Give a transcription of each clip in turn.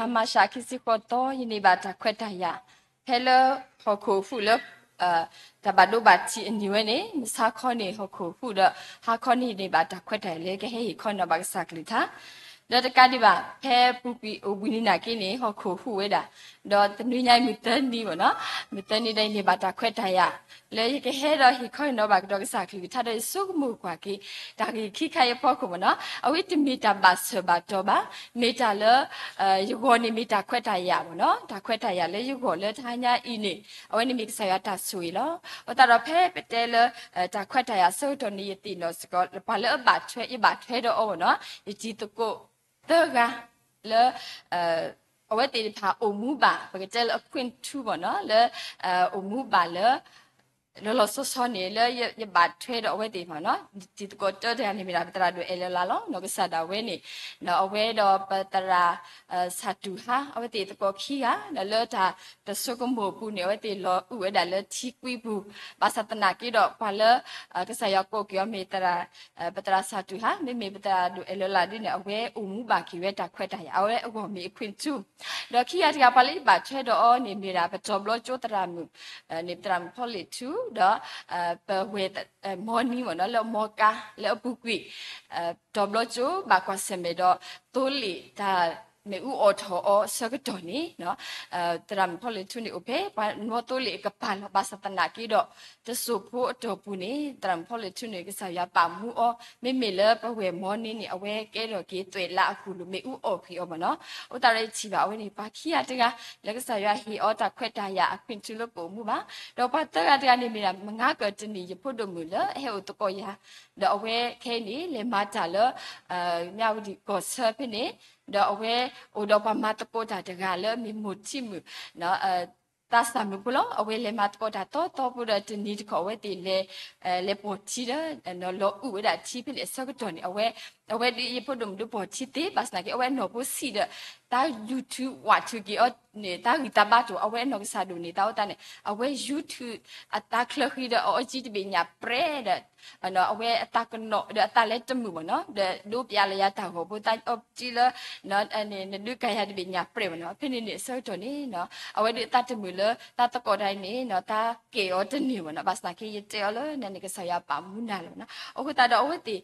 လါမၤရှးခံဆံဃိးသီ ယန့ၢ်ဘၣ်တၢ်ခွဲးတၢ်ယာ် ဖဲလၢဟီၣ်ခိၣ်ဟူးလၢ တၢ်ဘၣ်ဒိဘၣ်ထံးအနံၤဝဲန့ၣ် မုၢ်ဆါခီန့ၣ် ဟီၣ်ခိၣ်ဟူးဒီး ဟါခီန့ၣ် ယန့ၢ်ဘၣ်တၢ်ခွဲးတၢ်ယာ်လၢကဟဲဟ့ၣ်ခီနီၣ်ဘၣ်ကစၢ်ကလုၢ်ကထါ ဒီးတကးဒံးဘၣ် ဖဲပူၤကွံာ်အိၣ်ဘှံးနံၤနာ်က့န့ၣ် ဟီၣ်ခိၣ်ဟူးဝဲဒၣ်, ဒီးတနွံညါအံၤမုၢ်သၢနံၤဘၣ်နီၤ, မုၢ်သၢနံၤဒီးယန့ၢ်ဘၣ်တၢ်ခွဲးတၢ်ယာ် လၢယကဟဲဒီးဟ့ၣ်ခီနီၣ်ဘၣ်ကဒီးကစၢ်ကလုၢ်ကထါဒီးယဆိကမိၣ်ကွၢ်က့ၤ တၢ်ဂ့ၢ်ခံခါအံၤအဖီခိၣ်ဘၣ်နီၤ, အဝဲတမ့ၢ်တၢ်ဘၣ်ဆၢၣ်ဘၣ်တီၤဘၣ်, မ့ၢ်တၢ်လၢ ယဂီၢ်န့ၣ်မ့ၢ်တၢ်ခွဲးတၢ်ယာ်ဘၣ်နီၤ, တၢ်ခွဲးတၢ်ယာ်လၢယဂီၢ်လၢတဟါညါအံၤန့ၣ် အဝဲန့ၣ်မ့ၢ်ကစၢ်ယွၤတၢ်ဆိၣ်ဂ့ၤလီၤ. အဃိသတးဒီးဖဲပတဲလၢ တၢ်ခွဲးတၢ်ယာ်အဆၢကတီၢ်န့ၣ် ယသ့ၣ်နီၣ်စ့ၢ်ကီး ပှၤလၢအဘၣ်ထွဲ ယဘၣ်ထွဲဒီးအီၤဘၣ်နီၤ, ယတံၤသကိးသၢဂၤလၢ အဝဲသ့ၣ်တဖၣ်အိၣ်မူဘၣ် ပကတဲလၢအခွင့်ထူဘၣ်နီၤ လၢ အိၣ်မူဘၣ်လၢ လီၤလီၤဆီဆီန့ၣ် လၢယဘၣ်ထွဲဒီးအဝဲသ့ၣ်တဖၣ်နီၤ, တံၤသကိးတၢတဂၤန့ၣ်မ့ၢ်ဒၣ် ပသရၣ်ဒိၣ်အဲၣ်လၢ်လၢ်လီၤ. နီၢ်ကစၢ်ဒၣ်ဝဲန့ၣ် အဝဲဒီးပသရၣ် ဆၣ်တူၢ်ဟါ အဝဲသ့ၣ်သကိးခံဂၤ ဒီးလၢတၢ်တဆိကမိၣ်အပူၤန့ၣ် အဝဲသ့ၣ်လီၤအုၣ်ဝဲဒၣ်လၢထံကွံပူၤ, ဘၣ်ဆၣ်သနာ်က့ဒီး ပှၤလၢ ကစၢ်ယွၤကိးက့ၤအီၤမ့ၢ် ပသရၣ်ဆၣ်တူၢ်ဟါ မ့မ့ၢ်ပသရၣ်ဒိၣ်အဲၣ်လၢ်လၢ်ဒ်န့ၣ် အဝဲအိၣ်မူဘၣ်က့ၤဝဲတၢ်ခွဲးတၢ်ယာ် အဝဲအဂီၢ်မ့ၢ်အခွင့်ထူ, ဒီးခံဂၤတဂၤပှၤလၢယဘၣ်ထွဲဒီးအီၤန့ၣ် မ့ၢ်ဒၣ်ပတီၢ်ဘျီကၠိသရၣ်မုၣ် န့ၣ် ပသရၣ်မုၣ်ဖီလ့ၣ်ထူ ဒီး ပဝဲၢ် မီနံမ့ၢ်နီၤ လၢအမီကါ လၢအပူၤကွံာ် တီၢ်ဘျီကၠိဘၣ်ကွၢ်ဆၢၣ်မဲာ်ဒီး သိလ့ၣ်တၢ်မ့ၣ်အူအီၣ်ထီၣ်အီၤအဆၢကတီၢ်န့ၣ် သရၣ်မုၣ်ဖီလ့ၣ်ထူန့ၣ်အိၣ်ဖဲ ပှၤနီၢ်သိလ့ၣ်အကပၤလီၤ. ဘၣ်ဆၣ်သနာ်က့ဒီး တစိၢ်ဖိအတီၢ်ပူၤန့ၣ် သရၣ်မုၣ်ဖီလ့ၣ်ထူန့ၣ် ကစၢ်ယွၤပာ်မူအီၤ မ့မ့ၢ်လၢပဝဲၢ်မီနံန့ၣ် အဝဲကဲထီၣ်က့ၤသွဲၣ်လးအဃိၣ်လိၣ် မ့ၣ်အူအီၣ်ကွံာ်အီၤဘၣ်နီၤ. အဃိသတးဒီးယထံၣ်ဘၣ်အဝဲန့ၣ် ပှၤခံဂၤတဂၤ လၢကစၢ်ယွၤဟ့ၣ်အီၤတၢ်ခွဲးတၢ်ယာ်အခွင့်ထူလၢကအိၣ်မူဘၣ်, ဒီးပှၤသၢဂၤတဂၤန့ၣ်မ့ၢ်ဒၣ် မုၢ်နံၤကတနံၤ ယဖိဒိၣ်မုၣ်လၢအဟဲအိၣ်သကိးယၤ ဒီးအဝဲခဲအံၤန့ၣ် လဲၤမၤတၢ်လၢ မၠၣ်ဝတံၣ်ကီၢ်ဆၢဖဲန့ၣ်, ဒီးအဝဲအိၣ်ဒီးပှၤမၤသကိးတၢ်တဂၤလၢအမ့ၢ်မိၢ်ထံမုၣ် သးစၢ်မုၣ်ဖိလီၤ. အဝဲလဲၤမၤသကိးတၢ်သီသီဖိဒီးတနံၤတခီအဝဲသ့ၣ်လဲၤ လဲၤပိာ်ထံဒီး လီၤအုၣ်ဝဲဒၣ်ထံဖဲန့ၣ်အဆၢကတီၢ်န့ၣ် အဝဲ အဝဲဒ်ယဖိဒိၣ်မုၣ်ဒုးပိာ်ထံသ့ ဘၣ်ဆၣ်သနာ်က့ အဝဲအနီၢ်ဖိဆံးဒီး တၢ်လူၤထုးဝးထုးက့ၤအီၤန့ၣ် တၢ်ဂံၢ်တၢ်ဘါတအိၣ် အဝဲအနီၢ်ကစၢ်ဒိၣ်န့ၣ် တၢ်အိၣ်သးန့ၣ် အဝဲယူၤထုးအသးချၢဃံဒီးအအီကၠံတဘ့ၣ်ညၣ်ပြဲဒီး အဝဲအသးကနီၣ်ဒီးအသးလဲၤတမုာ်ဘၣ်နီၤ ဒီးဒိပျးလၢယၤတၢ်ဂီၤဖိသးအီကၠံလၢ နဒုးကၤယၤတဘ့ၣ်ညၣ်ပြဲဘၣ်နီၤ ဖဲန့ၣ်န့ၣ်အဆၢကတီၢ်န့ၣ် အဝဲဒုးအသးတမုာ်လၢ တၢ်သကိးတၢ်အံၤန့ၣ် တၢ်ကဲအီၤတန့ၢ်ဘၣ်နီၤ ဘၣ်ဆၣ်သနာ်က့ ယတဲအီၤလၢနၤန့ၣ် ကစၢ်ယွၤပာ်မူနၤလီၤနီၤ အဃိသတးဒီးအဝဲသ့ၣ်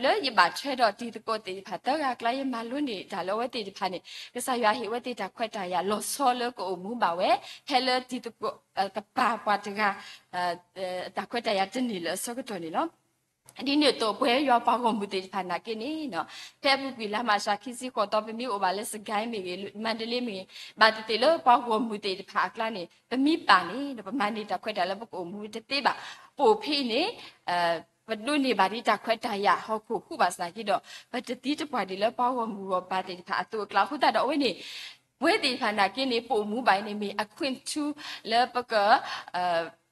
လၢယဘၣ်ထွဲဒီးတံၤသကိးသ့ၣ်တဖၣ်သၢဂၤအကျါ ယမၤလိန့ၢ်တၢ်လၢအဝဲသ့ၣ်တဖၣ်န့ၣ် ကစၢ်ယွၤဟ့ၣ်အဝဲသ့ၣ်တၢ်ခွဲးတၢ်ယာ်လီၤဆီလၢကအိၣ်မူဘၣ်ဝဲ ဖဲလၢတံၤသကိး ကပၤပှၤတဂၤ တၢ်ခွဲးတၢ်ယာ်တန့ၢ်လၢအဆၢကတီၢ်န့ၣ်လီၤ. ဒ်န့ၣ်အသိး ပဝဲယွၤပှၤဂီၢ်မုၢ်သ့ၣ်တဖၣ်နာ်က့န့ၣ် ဖဲအပူၤကွံာ်လါမးရှးခံဆံဃိးသီ ပမ့ၢ်အိၣ်ဘၣ်လၢစကဲမ့ၢ်ဂ့ၤ မၤတလ့မ့ၢ်ဂ့ၤ ဘၣ်သ့ၣ်သ့ၣ်လၢပှၤဂီၢ်မုၢ်သ့ၣ်တဖၣ်အကျါန့ၣ် ပမ့ၢ်ပာ်န့ၣ် ဒီးပမၤန့ၢ်တၢ်ခွဲးတၢ်ယာ်လၢပကအိၣ်မူတသ့ဘၣ်. ပအိၣ်ဖဲအံၤန့ၣ် ပဒိးန့ၢ်ဘၣ်ဒ်တၢ်ခွဲးတၢ်ယာ်ဟီၣ်ခိၣ်ဟူးဘၣ်ဆၣ်သနာ်က့ဒီး ပတသံတပှၢ်ဒံးလၢပှၤဂီၢ်မုၢ်ဂီၢ်ပၤသ့ၣ်တဖၣ်အသိးအကျါ အဃိသတးဒီးအဝဲန့ၣ် ပဝဲသ့ၣ်တဖၣ်နာ်က့န့ၣ် ပအိၣ်မူဘၣ်အံၤန့ၣ် မ့ၢ်အခွင့်ထူလၢပက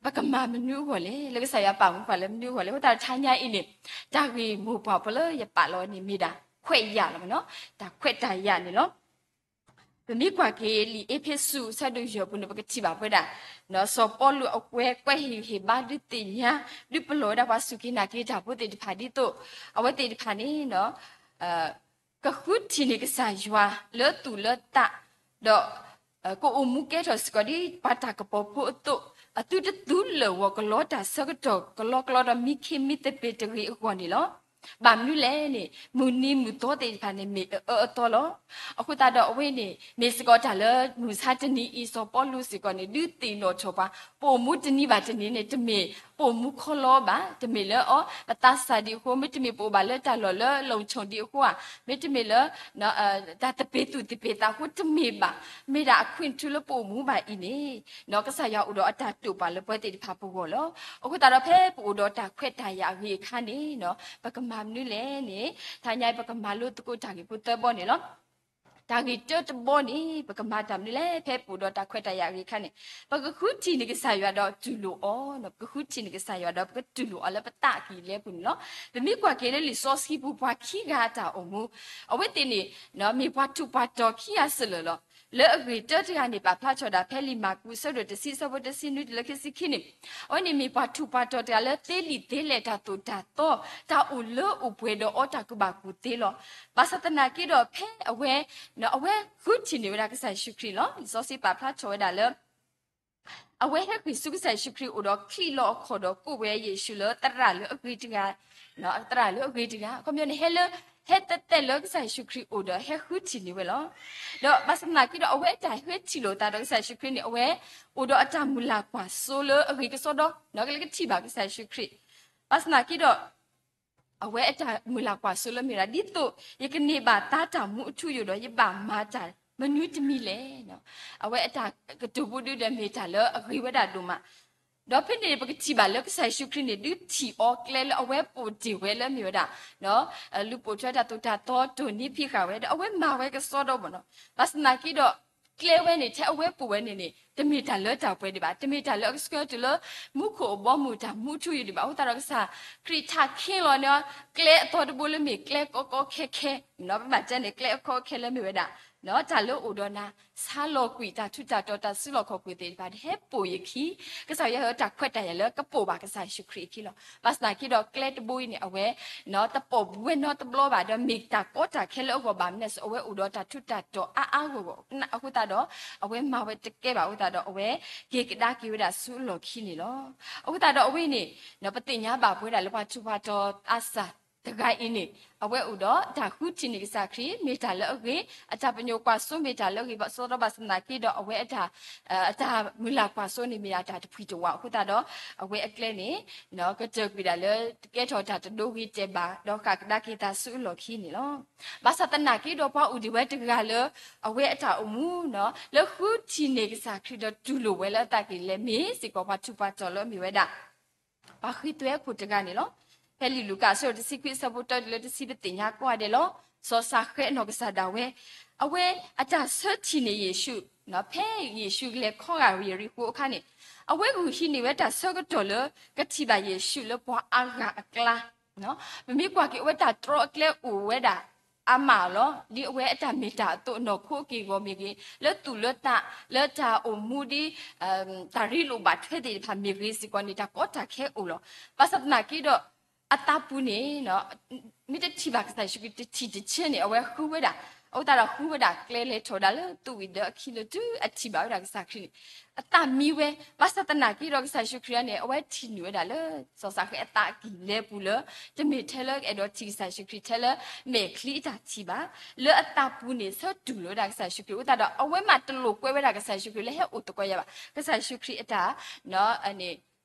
ပကမၤမနုၤအဂီၢ်လဲၣ်, လၢကစၢ်ယွၤပာ်မူပှၤလၢမနုၤအဂီၢ်လဲၣ်. အဃိသတးဒီးတဟါညါအံၤန့ၣ် တၢ်ဂ့ၢ်မိၢ်ပှၢ်ဖိလၢယပာ်လီၤန့ၣ်မ့ၢ်ဒၣ် ခွဲးယာ်လီၤမ့ၢ်နီၤ, တၢ်ခွဲးတၢ်ယာ်န့ၣ်လီၤ. ပမ့ၢ်ကွၢ်က့ၤလံာ်အ့းဖ့းစူး အဆၢဒိၣ်ယဲၢ်ပူၤန့ၣ် ပကထံၣ်ဘၣ်ပဝဲဒၣ် စီၤပီလူးအဝဲကွဲးဟ့ၣ်ဂံၢ်ဟ့ၣ်ဘါဒုးသ့ၣ်ညါ ဒုးပလီၢ်ဝဲဒၣ်ပှၤစူၢ်က့ၤနာ်က့ၤတၢ်ဖိသ့ၣ်တဖၣ်ဒ်သိး အဝဲသ့ၣ်တဖၣ်န့ၣ် ကဃုထံၣ်န့ၢ်ကစၢ်ယွၤလၢသူၣ်လၢသး, ဒီး ကအိၣ်မူကဲထီၣ်စ့ၢ်ကီးဒ်ပှၤတၢ်ကပီၤဖိအသိး, အသုတသူလၢာ်ဂီၤကလီတၢ်ဆၢကတီၢ် ကလီကလီဒီးမံခ့မံသပ့ၤတဂ့ၤအဂီၢ်န့ၣ်လီၤ. ဘၣ်မနုၤလဲၣ်န့ၣ် မုၢ်နံၤမုၢ်သီသ့ၣ်တဖၣ်န့ၣ် မ့ၢ်အအၢအသီလီၤ. အဃိသတးဒီးအဝဲန့ၣ် မ့ၢ်စ့ၢ်ကီးတၢ်လၢမုၢ်ဆါတနံၤအံၤ စီၤပီလူးစ့ၢ်ကီးန့ၣ် ဒုးသ့ၣ်နီၣ်ထီၣ်ပှၤ ပအိၣ်မူတနံၤဘၣ်တနံၤန့ၣ် တမ့ၢ်ပအိၣ်မူခီလီဘၣ်, တမ့ၢ်လၢအီၤပသးစၢ်ဒံးအဃိ, မ့တမ့ၢ်ပအိၣ်ဘၣ်လၢတၢ်လီၢ်လၢအလီၤဆီၣ်ဒံးအဃိဧါ, မ့တမ့ၢ်လၢ တၢ်သပ့ၤသူၣ်သပ့ၤသးအဃိတမ့ၢ်ဘၣ်, မ့ၢ်ဒၣ်အခွင့်ထူလၢပအိၣ်မူဘၣ်အံၤန့ၣ် ကစၢ်ယွၤအိၣ်ဒီးအတၢ်တိာ်ပာ်လၢပဝဲသ့ၣ်တဖၣ်ပဂီၢ်လီၤ. အဃိသတးဒီးဖဲပအိၣ်ဒီးတၢ်ခွဲးတၢ်ယာ်အဂ့ၤအခါန့ၣ် ပကမၤမနုၤလဲၣ်န့ၣ် တဟါညါအံၤ ပကမၤလိသကိးတၢ်ဂ့ၢ်ဖိသၢဘီန့ၣ်လီၤ. တၢ်ဂ့ၢ်တၢတဘီန့ၣ် ပကမၤတၢ်မနုၤလဲၣ် ဖဲပအိၣ်ဒီးတၢ်ခွဲးတၢ်ယာ်အဂ့ၤအခါန့ၣ် ပကဃုထံၣ်န့ၢ်ကစၢ်ယွၤဒီးတူၢ်လိာ်အီၤ, ပကဃုထံၣ်န့ၢ်ကစၢ်ယွၤဒီးပကတူၢ်လိာ်အီၤလၢပသးကံၢ်လဲပူၤန့ၣ်လီၤ. ပမ့ၢ်ကွၢ်က့ၤလၢလံာ်စီဆှံပူၤပှၤခံဂၤအတၢ်အိၣ်မူ, အဝဲသ့ၣ်န့ၣ် မ့ၢ်ပှၤထူးပှၤတီၤခံဂၤစလၢာ်လီၤ. လၢအဂ့ၢ်တၢတဂၤန့ၣ် ပာ်ဖျါထီၣ်ဒၣ်ဖဲလံာ်မၢ်ကူး အဆၢဒိၣ်တဆံအဆၢဖိတဆံနွံတုၤလၢခံဆံခံန့ၣ်, အဝဲန့ၣ်မ့ၢ်ပှၤထူးပှၤတီၤတဂၤလၢသ့လံာ်သ့လဲၢ်တၢ်သိၣ်တၢ်သီ, တၢ်အိၣ်လၢအိၣ်ပှဲၤဒီးအီၤတၢ်ကူၣ်ဘၣ်ကူၣ်သ့လီၤ. ဘၣ်ဆၣ်သနာ်က့ဒီးဖဲအဝဲ အဝဲဃုထံၣ်န့ၢ်ဝဲဒၣ်ကစၢ်ယ့ၣ်ၡူးခရံာ်လီၤ. လံာ်စီဆှံပာ်ဖျါထီၣ်ဝဲဒၣ်လၢ အဝဲဟဲဃ့ၢ်ဆူကစၢ်ယ့ၣ်ၡူးခရံာ်အအိၣ်ဒီးချံးလီၤအခီၣ်ဒီးကိးဝဲယ့ၣ်ၡူးလၢသရၣ်လၢအဂ့ၤတဂၤ, သရၣ်လၢအဂ့ၤတဂၤ အခီပညီန့ၣ် ဟဲလၢ ဟဲတဲတဲလၢကစၢ်ယ့ၣ်ၡူးခရံာ်အအိၣ်ဒီးဟဲဃုထံၣ်န့ၢ်ဝဲလီၤ. ဒီးဘၣ်ဆၣ်သနာ်က့ဒီး အဝဲအတၢ်ဟဲထံၣ်လိာ်သးဒီးကစၢ်ယ့ၣ်ၡူးခရံာ်န့ၣ် အဝဲအိၣ်ဒီးအတၢ်မုၢ်လၢ်ကွၢ်စိလၢအဂ့ၤကစီဒီ လၢကထံၣ်ဘၣ်ကစၢ်ယ့ၣ်ၡူးခရံာ်, ဘၣ်ဆၣ်သနာ်က့ဒီး အဝဲအတၢ်မုၢ်လၢ်ကွၢ်စိလၢမ့ၢ်ဝဲဒၣ် ဒ်သိးယကန့ၢ်ဘၣ်သါတၢ်မူအထူအယိာ် ဒီးယဘၣ်မၤတၢ်မနုၤတမံၤလဲၣ်. အဝဲအတၢ်ကတိၤဖိဒုဒီးမ့ၢ်တၢ်လၢအဂ့ၤဝဲဒၣ်ဒိၣ်မး, ဒီးဖဲန့ၣ်ပကထံၣ်ဘၣ်လၢကစၢ်ယ့ၣ်ၡူးခရံာ်န့ၣ် ဒုးထံၣ်အီၤကျဲလၢအဝဲပိာ်တ့ၢ်ဝဲလၢမ့ၢ်ဝဲဒၣ် လူၤပိာ်ထွဲတၢ်သိၣ်တၢ်သီ တိၢ်နီၣ်ဖံးဃာ်ဝဲဒီး အဝဲမၤဝဲကစီဒီမ့ၢ်နီၤ, ဘၣ်ဆၣ်သနာ်က့ဒီး ကျဲဝဲန့ၣ် ထဲအဝဲပိာ်ဝဲန့ၣ်န့ၣ် တမ့ၢ်တၢ်လၢတၢ်ပှဲၤဒံးဘၣ်, တမ့ၢ်တၢ်လၢအကဆှၢတုၤလၢ မူခိၣ်အဘီအမုၢ်တၢ်မူအထူအယိာ်ဒံးဘၣ်. အဃိသတးဒီးကစၢ်ခရံာ်ထးခ့လီၤန့ၣ် ကျဲအသီတဘိလၢမ့ၢ်ကျဲကီကီခဲခဲ, ပဘၣ်တဲန့ၣ် ကျဲအခီခဲလၢမ့ၢ်ဝဲဒၣ် တၢ်လၢအိၣ်ဒီးနၤ ဆါလီၤကွံာ်တၢ်ထူးတၢ်တီၤ တၢ်စုလီၢ်ခီၣ်ခိၣ်သ့ၣ်တဖၣ် တဟဲပိာ်ယခံ, ကစၢ်ယွၤဟ့ၣ်တၢ်ခွဲးတၢ်ယာ်လၢကပိာ်ဘၣ်ကစၢ်ယ့ၣ်ၡူးခရံာ်အခံလီၤ. ဘၣ်ဆၣ်သနာ်က့ဒီး ကျဲတဘိအံၤန့ၣ် အဝဲ တပိာ်ဝဲနီတဘျီဘၣ် ဒီးမ့ၢ်တၢ်ကီတၢ်ခဲလၢအဂီၢ်ဘၣ်မနုၤလဲၣ်, အဝဲအိၣ်ဒီးတၢ်ထူးတၢ်တီၤအါအါဂီၢ်ဂီၢ် အဃိသတးဒီး အဝဲမၤဝဲတကဲဘၣ်အဃိသတးဒီး အဝဲက့ၤကဒါက့ၤဝဲဒၣ်ဆူအလီၢ်ခံန့ၣ်လီၤ. အဃိသတးဒီးအဝဲန့ၣ် ပသ့ၣ်ညါဘၣ်ပဝဲဒၣ်လၢပှၤထူးပှၤတီၤသးစၢ်တဂၤအံၤန့ၣ် အဝဲအိၣ်ဒီးတၢ်ဃုထံၣ်န့ၢ်ကစၢ်ခရံာ် မ့ၢ်တၢ်လၢအဂ့ၤ, အတၢ်ပညိၣ်ကွၢ်စိမ့ၢ်တၢ်လၢအဂ့ၤ ဘၣ်ဆၣ်ဒီးဘၣ်ဆၣ်သနာ်က့ဒီး အဝဲအတၢ် အတၢ်မုၢ်လၢ်ကွၢ်စိန့ၣ်မ့ၢ်ဒၣ်တၢ်တဖှံၣ်တဝးအဃိသတးဒီး အဝဲအကျဲန့ၣ် ကတၢၢ်ကွံာ်ဒၣ်လၢ ကဲထီၣ်တၢ်တဒိဂ့ၤတဲာ်ဘၣ် ဒီးဃၣ်ကဒါက့ၤသးဆူအလီၢ်ခံန့ၣ်လီၤ. ဘၣ်ဆၣ်သနာ်က့ဒီးပှၤအိၣ်ဒံးဝဲတဂၤလၢ အဝဲအတၢ်အိၣ်မူ လၢဃုထံၣ်န့ၢ်ကစၢ်ခရံာ်ဒီးတူၢ်လိာ်ဝဲလၢအသးကံၢ်လဲၣ် မ့ၢ်စ့ၢ်ကီးပှၤထူးပှၤတီၤလၢအမ့ၢ်ဝဲဒၣ် ပှၤဃ့သွဲခိၣ်တဂၤန့ၣ်လီၤ. ဖဲလံာ်လူၤကၣ်အဆၢဒိၣ်တဆံခွံအဆၢဖိတၢတုၤလၢတဆံ ပသ့ၣ်ညါကိးဂၤဒဲးလီၤ. စီၤစးဃဲအနီၢ်ကစၢ်ဒၣ်ဝဲ အဝဲအတၢ်ဆၢထံၣ်န့ၢ်ယ့ၣ်ၡူး ဖဲယ့ၣ်ၡူးလဲၤခီဂာ်ယရံၣ်ဃိၤအခါန့ၣ် အဝဲဂုာ်ဟံးန့ၢ်ဝဲတၢ်ဆၢကတီၢ်လၢ ကထံၣ်ဘၣ်ယ့ၣ်ၡူးလၢပှၤအါဂၤအကျါ ပမ့ၢ်ကွၢ်က့ၤအဝဲတၢ်တြီအကျဲအိၣ်ဝဲဒၣ် အါမးလီၤ. ဒ်အဝဲအတၢ်မ့ၢ်တၢ်အသိးနီၢ်ခိက့ၢ်ဂီၤမ့ၢ်ဂ့ၤ, လၢသူၣ်လၢသး လၢတၢ်အိၣ်မူဒ် တၢ်ရ့လိာ်ဘၣ်ထွဲသ့ၣ်တဖၣ်မ့ၢ်ဂ့ၤစ့ၢ်ကီးန့ၣ် တၢ်ကီတၢ်ခဲအိၣ်လီၤ. ဘၣ်ဆၣ်သနာ်က့ဒီး အသးပူၤန့ၣ် မ့ၢ်တထံၣ်ဘၣ်ကစၢ်ယ့ၣ်ၡူးခရံာ်တထံၣ်တဆၢန့ၣ် အဝဲဃုဝဲဒၣ်, အဃိသတးဒီးဃုဝဲဒၣ်ကျဲလဲၤထီၣ်ဝဲဒၣ်လၢသူၣ်ဝံၤဒီးအခံလၢတုၤအထံၣ်ဘၣ်ဝဲဒၣ်ကစၢ်ခရံာ်န့ၣ် အသးမံဝဲ, ဘၣ်ဆၣ်သနာ်က့ဒီးကစၢ်ယ့ၣ်ၡူးခရံာ်န့ၣ် အဝဲထံၣ်န့ၢ်ဝဲဒၣ်လၢ စီၤစးဃဲအသးအကံၢ်လဲပူၤလၢ တမ့ၢ်ထဲလၢအဲၣ်ဒိးထံၣ်ကစၢ်ယ့ၣ်ၡူးခရံာ်ထဲလၢမဲာ်ချံအတၢ်ထံၣ်ဘၣ်, လၢအသးပူၤန့ၣ် ဆၢတူၢ်လိာ်ဝဲဒၣ်ကစၢ်ယ့ၣ်ၡူးခရံာ် အဃိသတးဒီး အဝဲမးတလိာ်ကွဲဝဲဒၣ်ကစၢ်ယ့ၣ်ၡူးခရံာ်လၢဟဲအိၣ်သကိးယၤဘၣ်. ကစၢ်ယ့ၣ်ၡူးခရံာ်အတၢ်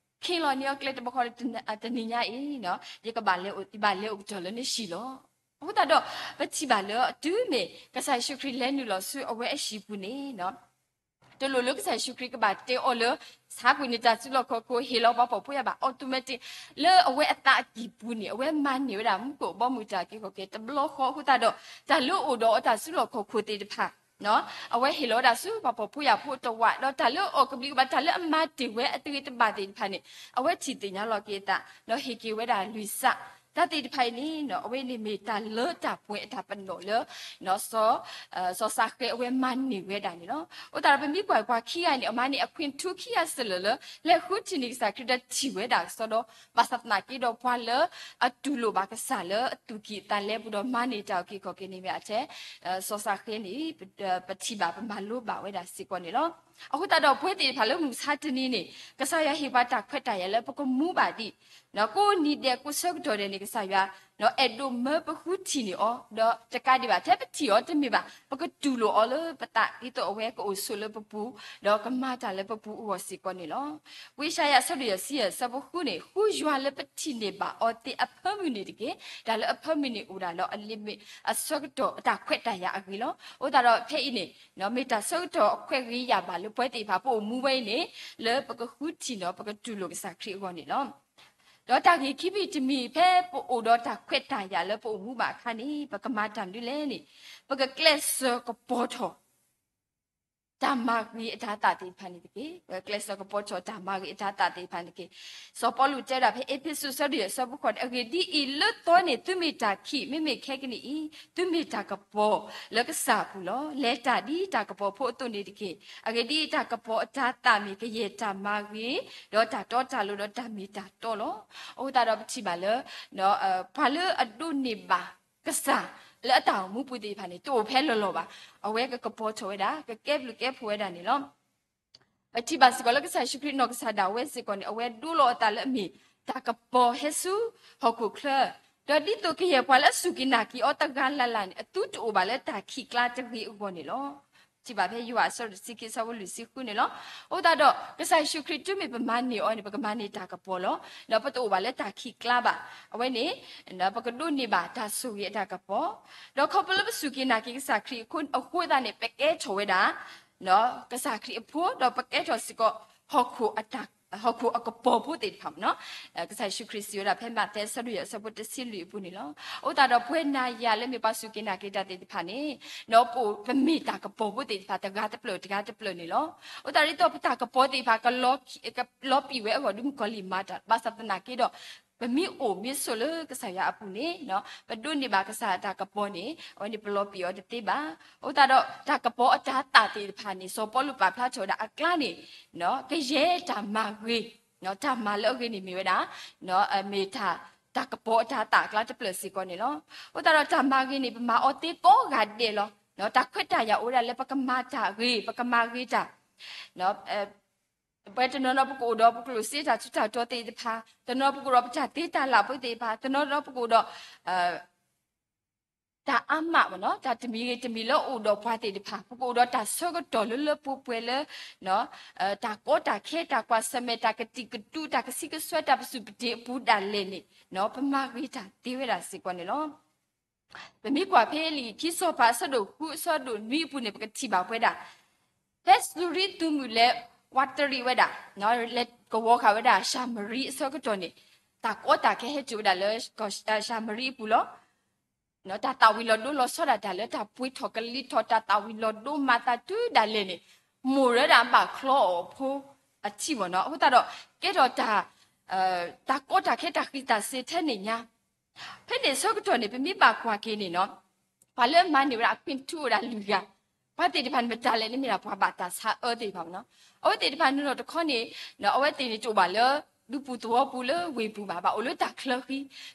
ခ့လီၤန့ၢ်အီၤကျဲတဘျီဃီ တနံၤညါအံၤ ယကဘၣ်လဲၤအိၣ် ယဘၣ်လဲၤအိၣ်ကတီၢ်လၢနဟံၣ်လီၤ. အဃိသတးဒီး ပထံၣ်ဘၣ်လၢတုၤမ့ၢ် ကစၢ်ယ့ၣ်ၡူးခရံာ်လဲၤနုာ်လီၤဆူအဝဲအဟံၣ်ပူၤန့ၣ် တလိၣ်လၢကစၢ်ယ့ၣ်ၡူးခရံာ်ကဘၣ်တဲအီၤလၢ ဆါကွံာ်နတၢ်စုလီၢ်ခီၣ်ခိၣ် ဟ့ၣ်လီၤပှၤဖှီၣ်ဖိယာ်ဘၣ် automatic လၢအဝဲအသးအကံၢ်ပူၤန့ၣ် အဝဲမၤန့ၢ်ဝဲဒၣ်မူခိၣ်အဘီအမုၢ်တၢ်အုၣ်က့ၤခီၣ်က့ၤတဘျီဃီအဃိသတးဒီး တၢ်လၢအအိၣ်ဒီးအတၢ်စုလီၢ်ခီၣ်ခိၣ်သ့ၣ်တဖၣ် အဝဲဟ့ၣ်လီၤဝဲဒၣ်ဆူပှၤဖှီၣ်ဖိယာ်ဖိအတဝၢ ဒီးတၢ်လၢအီၣ်ကဘျံးကဘျၣ် တၢ်လၢအမၤတ့ၢ်ဝဲအတဂ့ၤတဘၣ်သ့ၣ်တဖၣ်န့ၣ် အဝဲထံၣ်သ့ၣ်ညါလီၤက့ၤအသး ဒီးဟ့ၣ်က့ၤဝဲဒၣ်လွံၢ်စး တၢ်သ့ၣ်တဖၣ်အံၤန့ၣ် အဝဲန့ၣ်မ့ၢ်တၢ်လၢတၢ်ပှဲၤအတၢ်ပနီၣ်လၢ စီၤစးဃဲအဝဲမၤန့ၢ်ဝဲဒၣ်န့ၣ်လီၤ. အဃိသတးဒီးပမ့ၢ်ကွၢ်ပှၤခံဂၤန့ၣ် အမၤန့ၢ်အခွင့်အရေးခံဂၤစၢၤလၢာ်လၢ လဲၤဃုထံၣ်န့ၢ်ကစၢ်ခရံာ်ဒီးထံၣ်ဝဲဒၣ်ကစီဒီ ဘၣ်ဆၣ်သနာ်က့ဒီးပှၤလၢအတူၢ်လိာ်ဘၣ်ကစၢ်လၢအသူၣ်ကံၢ်အသးလဲပူၤဒီးမၤန့ၢ်တၢ်အုၣ်က့ၤခီၣ်က့ၤန့ၣ်မ့ၢ်အထဲ စီၤစးဃဲန့ၣ် ပထံၣ်ဘၣ်ပမၤလိဘၣ်ဝဲဒၣ်စ့ၢ်ကီးန့ၣ်လီၤ. အဃိသတးဒီးပဝဲသ့ၣ်တဖၣ်လၢမုၢ်ဆါတနံၤန့ၣ် ကစၢ်ယွၤဟ့ၣ်ပှၤတၢ်ခွဲးတၢ်ယာ်လၢပကမူဘၣ်ဒံး ကိးနံၤဒဲးကိးဆၢကတီၢ်ဒဲးန့ၣ် ကစၢ်ယွၤ အဲၣ်ဒိးမၢပဃုထံၣ်န့ၢ်အီၤ ဒီးတကးဒံးဘၣ် ထဲပထံၣ်အီၤတမ့ၢ်ဘၣ် ပကတူၢ်လိာ်အီၤလၢပသး ဒ်သိးအဝဲကအိၣ်ဆိးလၢပပူၤ ဒီးကမၤတၢ်လၢပပူၤအဂီၢ်စ့ၢ်ကီးန့ၣ်လီၤ. ဝံယၡါယၤအဆၢဒိၣ်ယဲၢ်ဆံယဲၢ်အဆၢဖိဃုန့ၣ် ဃုယွၤလၢပထံၣ်န့ၢ်ဘၣ်အီၤသ့ၣ်အဖၢမုၢ်န့ၣ်တက့ၢ်. တၢ်လၢအဖၢမုၢ်န့ၣ်အိၣ်ဒၣ်လၢအလ့မ့ၢ်အဆၢကတီၢ်အတၢ်ခွဲးတၢ်ယာ်အဂ့ၢ်လီၤ. အဃိသတးဒီးဖဲအံၤန့ၣ် မ့ၢ်တၢ်ဆၢကတီၢ်အခွဲးဂ့ၤယာ်ဘၣ်လၢပဝဲသ့ၣ်တဖၣ် ပအိၣ်မူဝဲအံၤန့ၣ် လၢပကဃုထံၣ်ဒီးပကတူၢ်လိာ်ကစၢ်ခရံာ်အဂီၢ်န့ၣ်လီၤ. ဒီးတၢ်ဂ့ၢ်ခံဘ့ၣ်တမံၤ ဖဲပအိၣ်ဒီးတၢ်ခွဲးတၢ်ယာ်လၢပအိၣ်မူဘၣ်အခါန့ၣ် ပကမၤတၢ်မနုၤလဲၣ်န့ၣ် ပကကျဲးစၢးကပီၤထီၣ် တၢ်မၤဂ့ၤအတၤသၣ်သ့ၣ်တဖၣ်န့ၣ်တက့ၢ်. ပကကျဲးစၢးကပီၤထီၣ်တၢ်မၤဂ့ၤအတၤသၣ်သ့ၣ်တဖၣ်န့ၣ်တက့ၢ်. စီၤပီလူးတဲဝဲဒၣ်ဖဲအ့းဖ့းစူးအဆၢဒိၣ်ယဲၢ်အဆၢဖိဃိးန့ၣ် အဂ့ၢ်ဒ်အံၤ, လၢသီန့ၣ်သုမ့ၢ်တၢ်ခံး, မ့မ့ၢ်ခဲကနံၣ်အံၤ သုမ့ၢ်တၢ်ကပီၤလၢကစၢ်အပူၤလီၤ. လဲၤတၢ်ဒ်တၢ်ကပီၤဖိအသိးန့ၣ်တက့ၢ်. အဂ့ၢ်ဒ်အံၤ, တၢ်ကပီၤအတၤသၣ်မ့ၢ်ကယဲၢ်တၢ်မၤဂ့ၤ, ဒီးတၢ်တီတၢ်လိၤ, ဒီးတၢ်မ့ၢ်တၢ်တီလီၤ. အဃိသတးဒီးပထံၣ်ဘၣ်လၢ ပှၤလၢအဒိးန့ၢ်ဘၣ်ကစၢ် လၢအတၢ်အိၣ်မူပူၤသ့ၣ်တဖၣ်န့ၣ် တအိၣ်ဖဲလီၤလီၤဘၣ်. အဝဲကကပီၤထီၣ်ဝဲဒၣ် ကကဲဘျုးကဲဖှိၣ်ဝဲဒၣ်န့ၣ်လီၤ. ပထံၣ်ဘၣ်စ့ၢ်ကီးလၢကစၢ်ယ့ၣ်ၡူးခရံာ်နီၢ်ကစၢ်ဒၣ်ဝဲစ့ၢ်ကီးန့ၣ် အဝဲဒိလီၤအသးလၢအမ့ၢ်တၢ်ကပီၤဟဲဆူဟီၣ်ခိၣ်ချၢ, ဒီးဒ်သိးကယဲၢ်ပှၤလၢအစူၢ်က့ၤနာ်က့ၤအီၤတဂၤလၢ်လၢ်န့ၣ် အသုတအိၣ်ဘၣ်လၢတၢ်ခံးကျါတဂ့ၤအဂီၢ်န့ၣ်လီၤ. ထံၣ်ဘၣ်ဖဲယိၤဟၣ်အဆၢဒိၣ်တဆံခံအဆၢဖိလွံၢ်ဆံဃုန့ၣ်လီၤ. အဃိသတးဒီး ကစၢ်ယ့ၣ်ၡူးခရံာ်တုၤမ့ၢ်ပမၤန့ၢ်အီၤန့ၣ် ပကမၤန့ၢ်တၢ်ကပီၤလီၤ. ဒီးပတအိၣ်ဘၣ်လၢတၢ်ခံးကျါဘၣ်. အဝဲန့ၣ် ပကဒိးန့ၢ်ဘၣ်တၢ်ဆိၣ်ဂ့ၤအတၢ်ကပီၤ, ဒီးခီဖျိလၢပစူၢ်က့ၤနာ်က့ၤကစၢ်ခရံာ်အဃိသတးန့ၣ် ပကဲထီၣ်ဝဲဒၣ် ကစၢ်ခရံာ်အဖိ ဒီးပကဲထီၣ်စ့ၢ်ကီး ဟီၣ်ခိၣ်အတၢ် ဟီၣ်ခိၣ်အကပီၤဖိသ့ၣ်တဖၣ်မ့ၢ်နီၤ. ကစၢ်ယ့ၣ်ၡူးခရံာ်စံးဝဲဒၣ်ဖဲမးသဲအဆၢဒိၣ်ယဲၢ်အဆၢဖိတဆံလွံၢ်အပူၤန့ၣ်လီၤ. အဃိသတးဒီးပဝဲနၤယၤလၢမ့ၢ်ပှၤစူၢ်က့ၤနာ်က့ၤတၢ်သ့ၣ်တဖၣ်န့ၣ် ပအိၣ် ပမ့ၢ်တၢ်ကပီၤဖိသ့ၣ်တဖၣ် တဂၤတဖျၢၣ်တဂၤတဖျၢၣ်န့ၣ်လီၤ. အဃိသတးဒ်သိးပတၢ်ကပီၤသ့ၣ်တဖၣ် ကလီၤပံာ်ဝဲအဂီၢ် ဒုးမုၢ်ကီၤလံၢ်မၤတၢ် ဘၣ်ဆၣ်သနာ်က့ဒီး ပမ့ၢ်အိၣ်မ့ၢ်ဆိးလၢကစၢ်ယွၤအပူၤန့ၣ် ပဒိးန့ၢ်ဘၣ်ကစၢ်တၢ်ကပီၤန့ၣ် အဝဲန့ၣ်ပလီၤပံာ်အီၤတသ့ဘၣ်. အဃိသတးဒီးတၢ်ကပီၤအတၤသၣ်သ့ၣ်တဖၣ်န့ၣ် စီၤပီလူးပာ်ဖျါထီၣ်ဝဲဒၣ်အကျါန့ၣ် ကယဲၢ်တၢ်မၤဂ့ၤ တၢ်မၤလၢအဂ့ၤန့ၣ်မ့ၢ်ဝဲဒၣ် မ့ၢ်တၢ် တၢ်ကပီၤအတၤသၣ်အကျါတဖျၢၣ်စ့ၢ်ကီးန့ၣ်လီၤ. အဃိသတးဒီးတၢ်မၤဂ့ၤန့ၣ် ပမၤအီၤသ့ကိးဂၤဒဲးလီၤ. တၢ်ခွဲးတၢ်ယာ်အိၣ်ဝဲဒၣ်လၢပကမၤတၢ်ဂ့ၤ ပကမၤဂ့ၤတၢ် ပှၤတနီၤနီၤပကအိၣ်ဒီးပကျိၣ်စ့တၢ်ထူးတၢ်တီၤသ့ၣ်တဖၣ်, တနီၤပကအိၣ်ဒီးပတၢ်သ့တၢ်လၢ်ဖိသ့ၣ်တဖၣ်, တနီၤနီၤပကအိၣ်ဒီး တၢ်အါမးမ့ၢ်နီၤ, တၢ်တမံၤဂ့ၤတမံၤလၢအိၣ်ဒီးပှၤသ့ၣ်တဖၣ်, ပကအိၣ်ဒီးတၢ်ဆၢကတီၢ်လၢလၢပှဲၤပှဲၤလၢ တၢ်ကီတၢ်ခဲ တၢ်ကွၢ်ဆၢၣ်မဲာ် တၢ်ကတံာ်ကတူာ် တၢ်ကဆံကစွဲ တၢ်ပစုၢ်ပတ့ၤအပူၤဒၣ်လဲာ်န့ၣ် ပမၤဂ့ၤတၢ်သ့ဝဲဒၣ်စ့ၢ်ကီးန့ၣ်လီၤ. ပမ့ၢ်ကွၢ်ဖဲလံာ်ခံစီၤပၤအဆၢဒိၣ်ဃုအဆၢဒိၣ်နွံအပူၤန့ၣ် ပကထံၣ်ဘၣ်ဝဲဒၣ် ဖဲစူၤရံသုးမုၢ်လဲၤဝးတရံးဝဲဒၣ် လဲၤကဝီၤဃာ်ဝဲဒၣ်ၡၤမရံအဆၢကတီၢ်န့ၣ် တၢ်ကီတၢ်ခဲဟဲစိာ်ဝဲဒၣ်လၢၡၤမရံအပူၤလီၤ. တၢ်သၣ်ဝံၤလီၤဒိလီၤဆီဒၣ်တၢ်လၢတၢ်ပှ့ၤထီၣ်ကလံၤထီၣ် တၢ်သၣ်ဝံၤလီၤဒိမၤသးတုၤဒၣ်လဲာ်န့ၣ် မိၢ်ရၢဒၣ်ဘၣ်ချီအီၤဖိအထံၣ်မ့ၢ်နီၤ. အဃိသတးဒီး ကဲထီၣ်တၢ် တၢ်ကီတၢ်ခဲတၢ်ဃံးတၢ်စ့ၤထဲန့ၣ်ညါ ဖဲန့ၣ်အဆၢကတီၢ်န့ၣ် ပမ့ၢ်ဘၣ်ကွၢ်က့ၤန့ၣ်နီၤ, ပှၤလၢအမၤန့ၢ်ဝဲဒၣ်အခွင့်ထူအိၣ်ဒၣ်လွံၢ်ဂၤ, ပှၤသ့ၣ်တဖၣ်န့ၣ် မတၤလဲၣ်န့ၣ်မ့ၢ်ဒၣ်ပှၤဘၣ်တၢ်ဆါအၢသ့ၣ်တဖၣ်မ့ၢ်နီၤ. အဝဲသ့ၣ်တဖၣ်န့ၣ်နီၤတခီန့ၣ် အဝဲသ့ၣ်န့ၣ်တအိၣ်ဘၣ်လၢ ဒူပူၤသဝီပူၤလၢဝ့ၢ်ပူၤဘၣ်, ဘၣ်အိၣ်လၢတၢ်ချၢဃံ.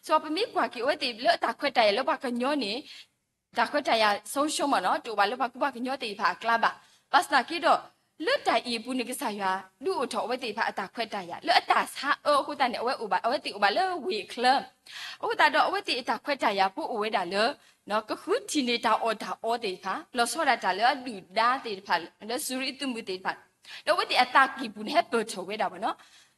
စီၤပမ့ၢ်ကွၢ်က့ၤအဝဲသ့ၣ်လၢအတၢ်ခွဲးတၢ်ယာ်လၢပှၤကညီန့ၣ် တၢ်ခွဲးတၢ်ယာ်ဆုံးရှုံးမ့ၢ်နီၤ, တအိၣ်ဘၣ်လၢပှၤကူပှၤကညီသ့ၣ်တဖၣ်အကျါဘၣ်. ဘၣ်ဆၣ်သနာ်က့ဒီး လၢတၢ်အံၤအပူၤန့ၣ် ကစၢ်ယွၤဒုးအိၣ်ထီၣ်အဝဲသ့ၣ်တဖၣ်အတၢ်ခွဲးတၢ်ယာ် လၢအတၢ်ဆါအၢအဃိသတးန့ၣ် အဝဲအိၣ်ဘၣ် အဝဲသ့ၣ်အိၣ်ဘၣ်လၢဝ့ၢ်အချၢ အဃိသတးဒီး အဝဲသ့ၣ်အတၢ်ခွဲးတၢ်ယာ်ဖိအိၣ်ဝဲဒၣ်လၢ ကဃုထံၣ်န့ၢ်တၢ်အီၣ်တၢ်အီသ့ၣ်တဖၣ်, လီၤဆီဒၣ်တၢ်လၢအဒုၣ်ဒါသ့ၣ်တဖၣ် လၢစူၤရံသုးမုၢ်သ့ၣ်တဖၣ်, ဒီးအဝဲသ့ၣ်အသးကံၢ်ပူၤန့ၣ် ဟဲပၢၢ်ထီၣ်ဝဲဒၣ်မ့ၢ်နီၤ,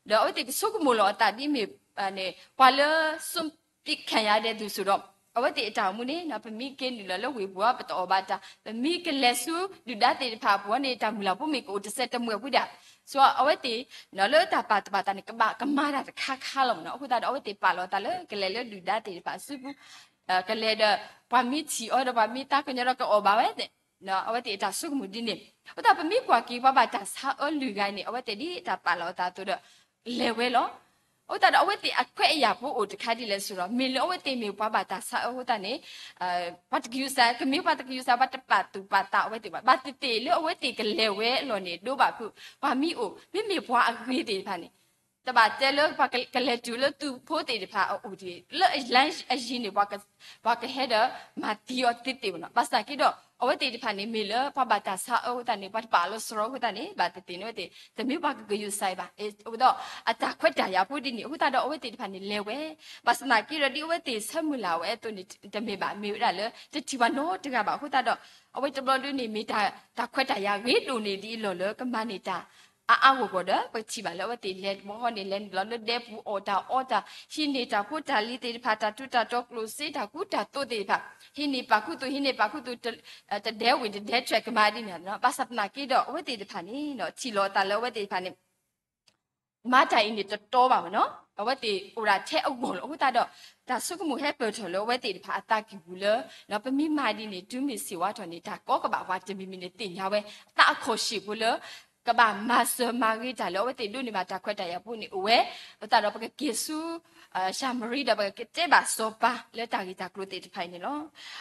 ဒီးအဝဲသ့ၣ်ကဆိကမိၣ်လီၤအသးဒ်မ့ၢ်န့ၣ် ပှၤလၢ စွန့်ပစ်ခံရတဲ့သူ ဆိုတော့ အဝဲသ့ၣ်အတၢ်အိၣ်မူန့ၣ် ပမ့ၢ်က့ၤနုာ်လီၤလၢဝ့ၢ်ပူၤ ပတအီၣ်ဘၣ်တၢ်, ပမ့ၢ်ကလဲၤဆူဒုၣ်ဒါသ့ၣ်တဖၣ်အပူၤန့ၣ် တၢ်မုၢ်လၢ်ဖိမ့ၢ်ကအိၣ်တစဲးတမှဲာ်ဝံၤဒၣ်, ဆိအဝဲသ့ၣ် လၢတၢ်ပာ်သူၣ်ပာ်သးန့ၣ် ကဘၣ်ကမၤတၢ်တခါခါလီၤမ့ၢ်နီၤ. အဃိသတးဒီး အဝဲသ့ၣ်ပာ်လီၤအသးလၢကလဲၤလၢဒုၣ်ဒါသ့ၣ်တဖၣ်အစုပူၤ, ကလဲၤဒီး ပှၤမ့ၢ်ထံၣ်အီၤဒီး ပှၤမ့ၢ်သးကညီၤဒီး ကအီၣ်ဘၣ်ဝဲသ့ၣ် အဝဲသ့ၣ်အတၢ်ဆိကမိၣ်ဒ်န့ၣ်. အဃိသတး ပမ့ၢ်ကွၢ်က့ၤ ပှၤဘၣ်တၢ်ဆါအၢလွံၢ်ဂၤန့ၣ် အဝဲသ့ၣ်ဒ်တၢ်ပာ်လီၤအသးအသိးဒီး လဲၤဝဲလီၤ. အဃိသတးဒီး အဝဲသ့ၣ်အခွဲးအယာ်ဖိအိၣ်တခါဒ်လဲၣ်ဆိုတော့ မ့ၢ်လၢအဝဲသ့ၣ်မ့ၢ်ပှၤဘၣ်တၢ်ဆါအၢအဃိသတးန့ၣ် ပှၤတကယူၤစး ကမ့ၢ်ပှၤတကယူၤစး ပှၤတပာ်သူၣ်ပာ်သးအဝဲသ့ၣ်ဘၣ်. ဘၣ်သ့ၣ်သ့ၣ်လၢအဝဲသ့ၣ်ကလဲၤဝဲအလီၢ်န့ၣ် ဒိဘၣ်ဖုး ပှၤမ့ၢ်အိၣ် မ့မ့ၢ်ပှၤအဂ့ၤသ့ၣ်တဖၣ်န့ၣ် တဘၣ်တဲလၢပှၤကလဲၤတုၤလၢသုးဖိသ့ၣ်တဖၣ်အအိၣ်တဂ့ၤ လၢအလါအယံၤန့ၣ် ပှၤကဟဲဒီးမၤသံအီၤသ့သ့မ့ၢ်နီၤ. ဘၣ်ဆၣ်က့ဒီး အဝဲသ့ၣ်တဖၣ်န့ၣ် မ့ၢ်လၢပှၤဘၣ်တၢ်ဆါအၢအဃိသတးန့ၣ် ပှၤတပာ်လီၤစရီအဃိသတးန့ၣ် ဘၣ်သ့ၣ်သ့ၣ်န့ၣ် အဝဲသ့ၣ် တမ့ၢ်ပှၤကကယူၤစးဘၣ်. အဃိဒီး အတၢ်ခွဲးတၢ်ယာ်ဖိဒ်န့ၣ် အဃိသတးဒီး အဝဲသ့ၣ်တဖၣ်န့ၣ် လဲၤဝဲ ဘၣ်ဆၣ်သနာ်က့ဒီး ဒ်အဝဲသ့ၣ်ဆၢမုၢ်လၢ်ဝဲအသိးန့ၣ် တမ့ၢ်ဘၣ် မ့ၢ်ဝဲဒၣ်လၢ တထံၣ်ပှၤနီတဂၤဘၣ်. အဃိသတးဒီး အဝဲတဘျီဒုန့ၣ် မ့ၢ်တၢ်ခွဲးတၢ်ယာ်ဂ့ၤဒိၣ်န့ၣ်ဒ်အံၤလီၤလၢကမၤန့ၢ်တၢ် အါအါဂီၢ်ဂီၢ်ဒီး ပထံၣ်ဘၣ်လၢအဝဲသ့ၣ်လဲၤတဘျီဃီန့ၣ် လဲၤနုာ်လီၤလၢဒဲပူၤအီၣ်တၢ်အီတၢ် ဟံးန့ၢ်တၢ်ဖိတၢ်လံၤသ့ၣ်တဖၣ် တၢ်ထူးတၢ်တီၤကျိၣ်စ့တၢ်ကူတၢ်သိးသ့ၣ်တဖၣ် ဟံးန့ၢ်ပာ်ခူသူၣ် ဟံးန့ၢ်ပာ်ခူသူၣ် တဒဲဝ့ၢ်တဒဲထွဲကမၤဒ်န့ၣ် ဘၣ်ဆၣ်သနာ်က့ဒီး အဝဲသ့ၣ်တဖၣ်န့ၣ် ထံၣ်လီၤအသးလၢအဝဲသ့ၣ်တဖၣ်န့ၣ် မၤတၢ်အံၤန့ၣ်တတီဘၣ်မ့ၢ်နီၤ အဝဲသ့ၣ်အိၣ်ဒၣ်ထဲအဂီၢ်လီၤ. အဃိသတးဒီး တၢ်ဆိကမိၣ်ဟဲပၢၢ်ထီၣ်လၢအဝဲသ့ၣ်တဖၣ်အသးကံၢ်ပူၤလၢ ပမ့ၢ်မၤဒ်န့ၣ် တုၤမ့ၢ်ဆ့ၣ်ဝါထီၣ်န့ၣ် တၢ်ကီကဘၣ်ပှၤတမံၤမံၤန့ၣ်သ့ၣ်ညါဝဲ သးအခီၣ်ရှ့ၣ်ဖိလၢ ကဘၣ်မၤစၢၤမၤဂ့ၤတၢ်လၢအဝဲသ့ၣ်ဒိးန့ၢ်ဘၣ်တၢ်ခွဲးတၢ်ယာ်ဖိန့ၣ်အိၣ်ဝဲ အဃိသတးဒီး ပကက့ၤဆူ ၡၤမရံဒီး ပကကတဲဘၣ်စီၤပၤလၢတၢ်ဂ့ၢ်တၢ်ကျိၤသ့ၣ်တဖၣ်အံၤန့ၣ်လီၤ.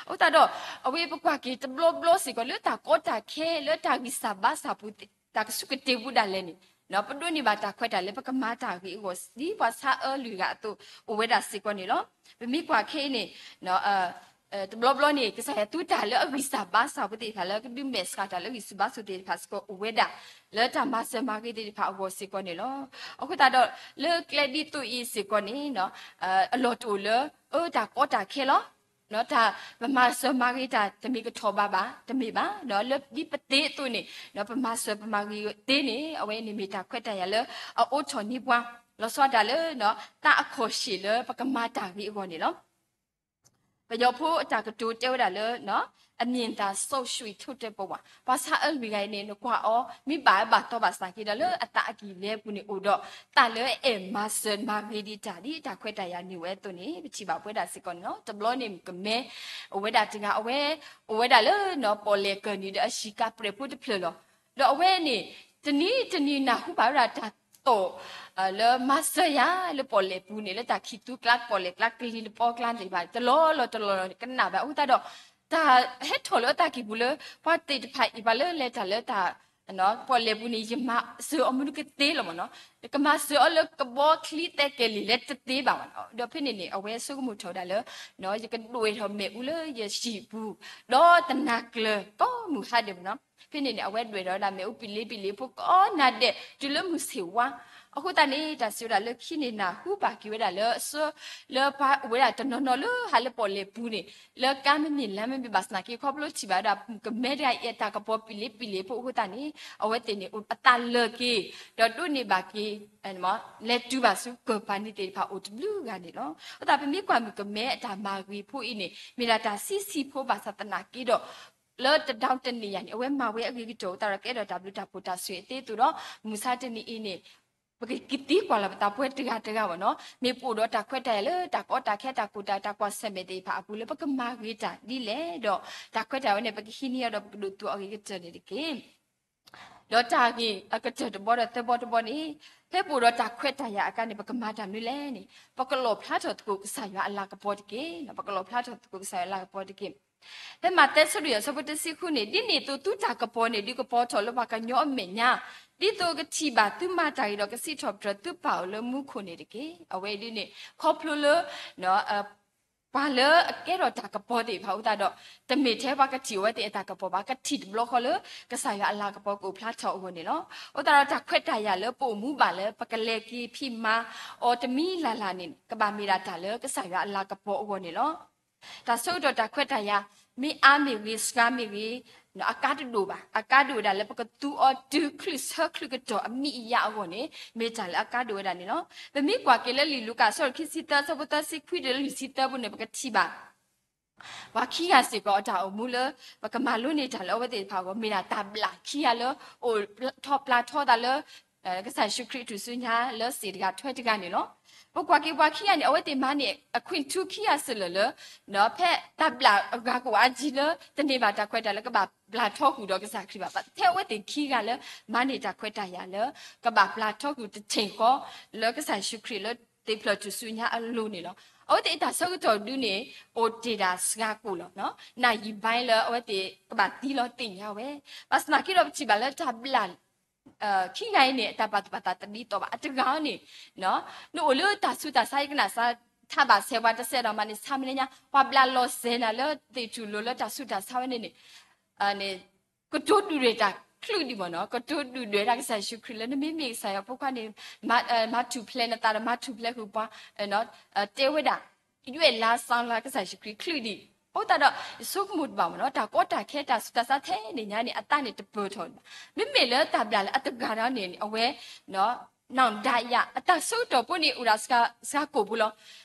အဃိသတးဒီး အဝဲပကွၢ်က့ၤတဘျီဘျီစ့ၢ်ကီးလၢတၢ်ကီတၢ်ခဲ လၢတၢ်ဂံၢ်စၢ်ဘါစၢ်ပူၤ တၢ်ကဆူးကတ့ၤပူၤဒၣ်လဲာ်န့ၣ် ပဒိးန့ၢ်ဘၣ်တၢ်ခွဲးတၢ်ယာ်လၢပကမၤတၢ်ဂ့ၤအဂီၢ် ဒ်ပှၤဆါအၢလွံၢ်ဂၤအသိး အိၣ်ဝဲဒၣ်စ့ၢ်ကီးန့ၣ်လီၤ. ပမ့ၢ်ကွၢ်ခဲအံၤန့ၣ် တဘျီဘျီန့ၣ် ကစၢ်ယွၤသူတၢ်လၢအဂံၢ်စၢ်ဘါစၢ်ဖိသ့ၣ်တဖၣ် လၢကဒုးမဲာ်ဆှးတၢ်လၢအဂံၢ်ဆူၣ်ဘါဆူၣ်သ့ၣ်တဖၣ်စ့ၢ်ကီးအိၣ်ဝဲဒၣ် လၢတၢ်မၤစၢၤမၤဂ့ၤသ့ၣ်တဖၣ်အဂီၢ်စ့ၢ်ကီးန့ၣ်လီၤ. အဃိသတးဒီး လၢကျဲဒ်သိးအံၤစ့ၢ်ကီးန့ၣ် အလီၢ်တအိၣ်လၢ အၢ တၢ်ကီတၢ်ခဲလီၤ. တၢ်ပမၤစၢၤမၤဂ့ၤတၢ်တမ့ၢ်ကထီၣ်ဘးဘၣ် တမ့ၢ်ဘၣ်. လၢဒ်ပသ့အသိးန့ၣ် ပမၤစၢၤပမၤဂ့ၤသ့န့ၣ် အဝဲန့ၣ်မ့ၢ်တၢ်ခွဲးတၢ်ယာ်လၢအအိးထီၣ်န့ၢ်ပှၤ လီၤဆီဒၣ်တၢ်လၢ သးအခီၣ်ရှ့ၣ်လၢပကမၤတၢ်ဂ့ၤအဂီၢ်န့ၣ်လီၤ. ပယီၤဖိအတၢ်ကတိၤတဲဝဲဒၣ်လၢ အမြင်သာ စောက်ရွှေ့ထိုးတတ်ဖို့ ပှၤဆါအၢလွံၢ်ဂၤအံၤန့ၣ် နကွၢ်အီၤ မ့ၢ်ဘၣ်အၢဘၣ်သီဘၣ်ဆၣ်က့ဒီး လၢအသးအကံၢ်လဲပူၤန့ၣ်အိၣ်ဒီး တၢ်လၢအအဲၣ်မၤစၢၤမၤဂ့ၤဒံးတၢ် ဒ်တၢ်ခွဲးတၢ်ယာ်န့ၢ်ဝဲအသိးန့ၣ် ပထံၣ်ဘၣ်ပဝဲဒၣ်စ့ၢ်ကီးန့ၣ်လီၤ. တဘျီန့ၣ် မုၣ်ကမဲ အိၣ်ဝဲဒၣ်တဂၤ အဝဲ အိၣ်ဝဲဒၣ်လၢ ပီၣ်လဲၣ်ကၢၢ်နံၤဒီးအဟံၣ်ကၢ်ပြဲၢ်ဖိတဖျၢၣ်လီၤ. ဒီးအဝဲန့ၣ် တနံၤတနံၤနၢ်ဟူဘၣ်ဝဲဒၣ်တၢ်သီၣ် လၢမၤစၢၤယၤလၢပီၣ်လဲၣ်ပူၤန့ၣ် လၢတၢ်ခံးသူကျါ ပီၣ်လဲၣ်ကျါ ကလံၤလပီကျါသ့ၣ်တဖၣ် တလီၢ်လီၢ်တလီၢ်လီၢ်န့ၣ် ကနၣ်ဘၣ်အဃိသတးဒီး တၢ်ဟဲထီၣ်လၢအသးကံၢ်ပူၤလၢ ပှၤသ့ၣ်တဖၣ်အံၤ ပှၤလၢလဲၤတၢ်လၢတၢ် ပီၣ်လဲၣ်ပူၤန့ၣ် ယမၤစၢၤအီၤမနုၤကသ့လီၤမ့ၢ်နီၤ. ကမၤစၢၤအီၤလၢကဘီချံသဲကဲၤလံာ်လဲတသ့ဘၣ်မ့ၢ်နီၤ. ဒီးဖဲန့ၣ်န့ၣ် အဝဲဆိကမိၣ်ထီၣ်ဝဲဒၣ်လၢ ယကဒွဲၣ်ထီၣ်မ့ၣ်အူလၢယဟံၣ်ပူၤ ဒီးတနၤကျၢၤကိးမုၢ်ဟါဒဲးမ့ၢ်နီၤ. ဖဲန့ၣ်န့ၣ် အဝဲဒွဲၣ်ထီၣ်ဝဲဒၣ်မ့ၣ်အူပံာ်လ့ပံာ်လ့ဖိကိးနၤဒဲး တုၤလၢမုၢ်ဆ့ၣ်ဝါ အဃိသတးန့ၣ် တၢ်စံးဝဲဒၣ်လၢခံန့ၣ် နၢ်ဟူဘၣ်က့ၤဝဲဒၣ်လၢအဆၢ လၢပှၤအိၣ်ဝဲဒၣ်တနီၤနီၤလၢဟးလၢပီၣ်လဲၣ်ပူၤန့ၣ် လၢကါမ့မ့ၢ်လါမ့မ့ၢ်ဘၣ်ဆၣ်သနာ်က့ ခီဖျိထံၣ်ဘၣ်ဝဲဒၣ် မုၣ်ကမဲတဂၤအံၤအတၢ်ကပီၤပံာ်လ့ပံာ်လ့ဖိအဃိသတးန့ၣ် အဝဲသ့ၣ်န့ၣ် အသးလၢာ်က့ၤ ဒီးဒိးန့ၢ်ဘၣ်က့ၤ လဲၤတုၤဘၣ်ဆူကၢၢ်ပၤန့ၣ်သ့ၣ်တဖၣ်အိၣ်တဘျုးဂၤန့ၣ်လီၤ. အဃိသတး ပမ့ၢ်ကွၢ်မုၣ်ကမဲအတၢ်မၤဂ့ၤဖိအံၤန့ၣ် မ့ၢ်ဒၣ်တၢ်ဆံးဆံးဖိဘၣ်ဆၣ်သနာ်က့ဒီး လၢတဒီတနံၣ်ယၤန့ၣ် အဝဲမၤဝဲအဂ့ၤကတၢၢ်အဃိသတးဒီး ကအဲၣ်ဒိးတၢ်ဘျုးတၢ်ဖှိၣ်တၢ်ဆိၣ်ဂ့ၤအသ့အသိးဒီး မုၢ်ဆါတနံၤအံၤန့ၣ် ပကသံကွၢ်လီၤပသးပဝဲတဂၤတဂၤဘၣ်နီၤ မ့ၢ်ပအိၣ်ဒီးတၢ်ခွဲးတၢ်ယာ်လၢတၢ်ကီတၢ်ခဲတၢ်ကိၢ်တၢ်ဂီၤတၢ်ကွၢ်ဆၢၣ်မဲာ်သ့ၣ်တဖၣ်အပူၤလၢ ပကမၤဂ့ၤတၢ်ဒ်လဲၣ်ဒီး တၢ်ခွဲးတၢ်ယာ်ဝဲန့ၣ် ပကဟံးန့ၢ်အီၤဒီးပကဒိၣ်သူအီၤအဂ့ၤကတၢၢ်န့ၣ်တက့ၢ်. ဒီးတၢ်ဂ့ၢ်အကတၢၢ်တဘီဒီးသၢဘီတဘီန့ၣ် ဖဲပအိၣ်ဒီးတၢ်ခွဲးတၢ်ယာ်အခါန့ၣ် ပကမၤတၢ်မနုၤလဲၣ်န့ၣ် ပကလီၣ်ဖျါထီၣ်သကိးကစၢ်ယွၤအလၤကပီၤတက့ၢ်. ပကလီၣ်ဖျါထီၣ်သကိးကစၢ်ယွၤအလၤကပီၤတက့ၢ်. ဖဲမးသဲဆၢဒိၣ်ယဲၢ်ဆၢဖိတဆံဃုန့ၣ် ဒ်န့ၣ်အသိးသုတၢ်ကပီၤန့ၣ် ဒုးကပီၤထီၣ်လၢပှၤကညီအမဲာ်ညါ, ဒ်သိးကထံၣ်ဘၣ်သုမၤတၢ်ဂ့ၤဒီးကစံးထီၣ်ပတြၢၤသုပၢ်အိၣ်လၢမူခိၣ်န့ၣ်တက့ၢ်. အဝဲဒ်န့ၣ် ခီဖျိလၢ ပှၤလၢအကဲထီၣ်တၢ်ကပီၤသ့ၣ်တဖၣ်အဃိသတးဒီး တမ့ၢ်ထဲပှၤကထံၣ်အဝဲသ့ၣ်အတၢ်ကပီၤဘၣ်, ကထံၣ်တဘျီဃီလၢ ကစၢ်ယွၤအလၤကပီၤကအိၣ်ဖျါထီၣ်အဂီၢ်န့ၣ်လီၤ. အဃိသတးဒီးတၢ်ခွဲးတၢ်ယာ်လၢပအိၣ်မူဘၣ်လၢ ပကလဲၤက့ၤဖံးမၤအီၤတမံၤလၢ်လၢ်န့ၣ် ကဘၣ်မ့ၢ်ဒၣ်တၢ်လၢကစၢ်ယွၤအလၤကပီၤအဂီၢ်န့ၣ်လီၤ. တၢ်ဆၢကတီၢ်တၢ်ခွဲးတၢ်ယာ် မ့ၢ်အါမ့ၢ်ဂ့ၤ စှၤမ့ၢ်ဂ့ၤ အကါတဒိၣ်ဘၣ်. အကါဒိၣ်ဝဲဒၣ်လၢပကသူအီၤတုၤချုးဆၢချုးကတီၢ်အမံၤအယါအဂီၢ်န့ၣ် မ့ၢ်တၢ်လၢအကါဒိၣ်ဝဲဒၣ်န့ၣ်လီၤ. ပမ့ၢ်ကွၢ်က့ၤလၢလံာ်လူၤကၣ်အဆၢခံဆံသၢ အဆၢဖိသၢဆံခွံတုၤလၢလွံၢ်ဆံသၢပူၤန့ၣ် ပကထံၣ်ဘၣ် ပှၤခံဂၤစ့ၢ်ကီးအတၢ်အိၣ်မူလၢ ပကမၤလိန့ၢ်တၢ်လၢအဝဲသ့ၣ်တဖၣ်အဂီၢ် မ့ၢ်ဒၣ်တၢ်ဘျၣ်ခံဂၤလၢ အိၣ်ထီၣ်ပျၢ်ထီသးလၢ ကစၢ်ယ့ၣ်ၡူးခရံာ်အထူၣ်စုညါလၢစ့ၢ်တဂၤထွဲတဂၤန့ၣ်လီၤ. ပကွၢ်က့ၤပှၤခံဂၤန့ၣ် အဝဲသ့ၣ်မၤန့ၢ်အခွင့်အရေးခံဂၤစ့ၢ်လၢာ်လၢ ဖဲတၢ်ဘျၣ်အဂၤကအိၣ်အါကံလၢ တန့ၢ်ဘၣ်တၢ်ခွဲးတၢ်ယာ်လၢကဘၣ်ဘျၣ်ထီဃုာ်ဒီးကစၢ်ခရံာ်ဘၣ်. ထဲအဝဲသ့ၣ်ခံဂၤလၢ မၤန့ၢ်တၢ်ခွဲးတၢ်ယာ်လၢ ကဘၣ်ဘျၣ်ထီဃုာ်တထံၣ်ဃီ လၢကစၢ်ယ့ၣ်ၡူးခရံာ်လၢသ့ၣ်ဖျၢၣ်ထူၣ်စုညါအလိၤန့ၣ်လီၤ. အဝဲသ့ၣ်အတၢ်ဆၢကတီၢ်ဒုန့ၣ် အိၣ်တ့ၢ်ဒၣ်စှၤကိၣ်လီၤ. နၢ်ယံၤဘါလၢအဝဲသ့ၣ်ကဘၣ်သံလီၤသ့ၣ်ညါဝဲ. ဘၣ်ဆၣ်သနာ်က့ဒီးပထံၣ်ဘၣ်လၢတၢ်ဘျၣ် ခံဂၤအံၤန့ၣ် အတၢ်ပာ်သူၣ်ပာ်သးတဒ်သိးဘၣ်. အတဂၤအံၤန့ၣ် နအိၣ်လၢတၢ်ဆူးတၢ်ဆါ ယကနၣ်စး ထးဘၣ်ဆဲးပှၤတစဲးဒီးမးန့ၣ် ဆါမ့ၢ်လၢညါ ပှၤဘျၣ်လီၤစဲၤနၤလၢသ့ၣ်ထူၣ်လိၤလၢတၢ်ဆူးတၢ်ဆါဝဲန့ၣ်န့ၣ် ကတိၤဒုၣ်ဒွဲၣ်တၢ်ချုးဒံးမ့ၢ်နီၤ, ကတိၤဒုၣ်ဒွဲၣ်တၢ်ကစၢ်ယ့ၣ်ၡူးခရံာ်လၢနမ့မ့ၢ်ကစၢ်ယွၤဖိခွါန့ၣ် မၤထူၣ်ဖျဲးနသးဒီးမၤထူၣ်ဖျဲးဃုာ်ပှၤ တဲဝဲဒၣ် ယွဲၢ်လါစးလါကစၢ်ယ့ၣ်ၡူးခရံာ်ချုးဒံး. အဃိသတးဒီး ယဆိကမိၣ်တဘၣ်မ့ၢ်နီၤ, တၢ်ကီတၢ်ခဲတၢ်ဆူးတၢ်ဆါထဲန့ၣ်ညါန့ၣ် အသးန့ၣ်တပၢၢ်ထီၣ်ဘၣ်. မ့မ့ၢ်လၢတၢ်ဘျၣ်လၢအတဂၤဒီးန့ၣ် အဝဲ နၢ်ဒါယၤ အတၢ်ဆၢကတီၢ်ဖိန့ၣ် အိၣ်ဒၣ်စှၤကိၣ်ဖိလီၤ.